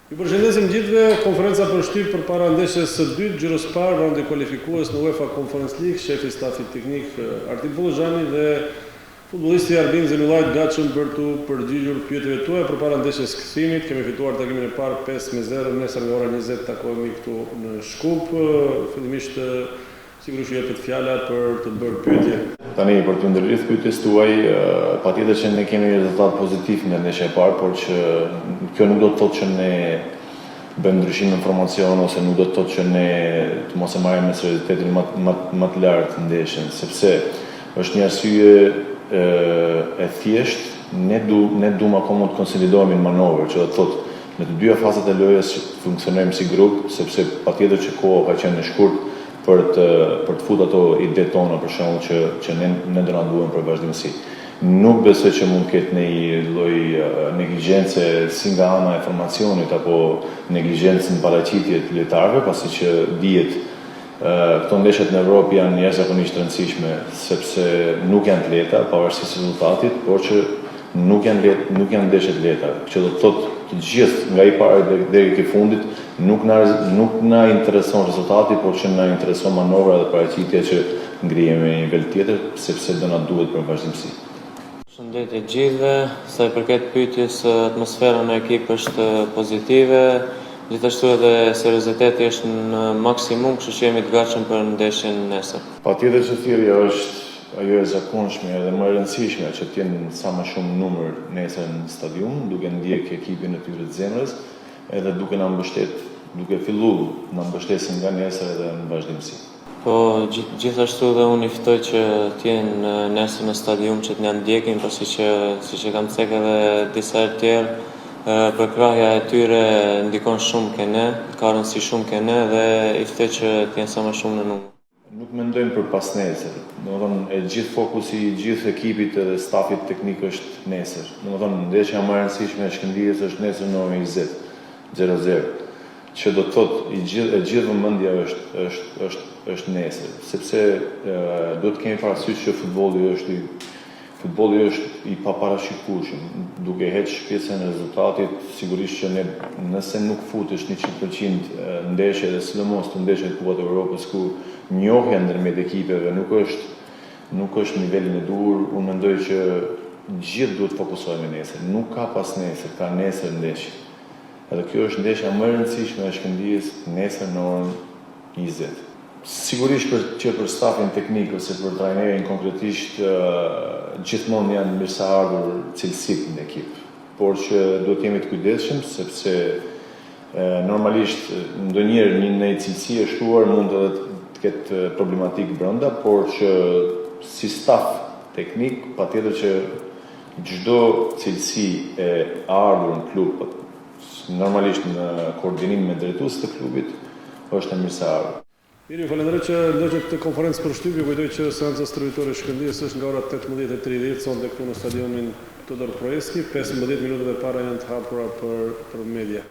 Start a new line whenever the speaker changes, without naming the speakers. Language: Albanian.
Ju përshëndesim gjithëve, konferenca për shtyp përpara ndeshjes së dytë, xhiros së parë, raundi kualifikues në UEFA Conference League, shefi i stafit teknik Artin Pollozhani dhe futbollisti Arbin Zenelaj të gatshëm për t'u përgjigjur pyetjeve tuaja përpara ndeshjes së kthimit. Kemi fituar takimin e parë 5-0, nesër nga ora 20 takohemi këtu në Shkup. Fillimisht Sigurisht ju jepet fjala për të bërë pyetje.
Tani, për t'u ndërlidhur pyetjes tuaj, patjetër që ne kemi rezultat pozitiv nga ndeshja e parë, por që kjo nuk do të thotë që ne bëjmë ndryshime në formacion ose nuk do të thotë që ne të mos e marrim me seriozitetin më më më të lartë ndeshjen, sepse është një arsye e, e thjeshtë, ne du ne duam akoma të konsolidohemi në manovër, që do të thotë në të dyja fazat e lojës funksionojmë si grup, sepse patjetër që koha ka qenë e shkurt për të për të futur ato idetë tona për shembull që që ne ne do na duhen për vazhdimësi. Nuk besoj që mund të ketë ndonjë lloj neglizhence si nga ana e formacionit apo neglizhencë në paraqitje të lojtarëve, pasi që dihet këto ndeshjet në Evropë janë jashtëzakonisht të rëndësishme sepse nuk janë të lehta pavarësisht rezultatit, por që nuk janë lehtë, nuk janë ndeshje të lehta, që do të thotë të gjithë nga i pari deri ke fundit nuk na nuk na intereson rezultati, por që na intereson manovra dhe paraqitja që ngrihemi në një nivel tjetër, sepse do na duhet për vazhdimësi.
Përshëndetje të gjithëve. Sa i përket pyetjes, atmosfera në ekip është pozitive, gjithashtu edhe serioziteti është në maksimum, kështu që jemi të gatshëm për ndeshjen nesër.
Patjetër që thirrja është ajo e zakonshme edhe më e rëndësishmja që të jenë sa më shumë numër nesër në stadium, duke ndjek ekipin e tyre të zemrës, edhe duke na mbështet, duke fillu na mbështesin nga nesër edhe në vazhdimësi.
Po, gjithashtu dhe unë i ftoj që të jenë nesër në stadium që të na ndjekin, pasi që siç e kam cek edhe disa herë tjerë, përkrahja e tyre ndikon shumë ke ne, ka rëndësi shumë ke ne dhe i ftoj që të jenë sa më shumë në numër.
Nuk mendojmë për pasnesër, domethënë e gjithë fokusi i gjithë ekipit edhe stafit teknik është nesër. Domethënë ndeshja më e rëndësishme e Shkëndijës është nesër në orën 20, 00. Që do të thotë i gjithë e gjithë vëmendja është është është është nesër, sepse duhet të kemi parasysh që futbolli është i Futbolli është i paparashikueshëm, duke heq pjesën e rezultatit, sigurisht që ne nëse nuk futesh 100% ndeshje dhe sidomos te ndeshjet e Kupat e Evropës ku njohja ndërmjet ekipeve nuk është nuk është në nivelin e duhur, unë mendoj që gjithë duhet të fokusohemi nesër. Nuk ka pas nesër, ka nesër ndeshje. Edhe kjo është ndeshja më e rëndësishme e Shkëndijës nesër në orën 20. Sigurisht për që për stafin teknik ose për trajnerin konkretisht gjithmonë janë mirëseardhur cilësitë në ekip, por që duhet të jemi të kujdesshëm sepse normalisht ndonjëherë një një cilësi e shtuar mund edhe të ketë problematikë brenda, por që si staf teknik patjetër që çdo cilësi e ardhur në klub normalisht në koordinim me drejtuesit e klubit, është e mirëseardhur.
Mirë, ju falenderoj që ndoqët këtë konferencë për shtyp. Ju kujtoj që seanca stërvitore e Shkëndijës është nga ora 18:30 sonte këtu në stadiumin Todor Proeski. 15 minutat e para janë të hapura për për media.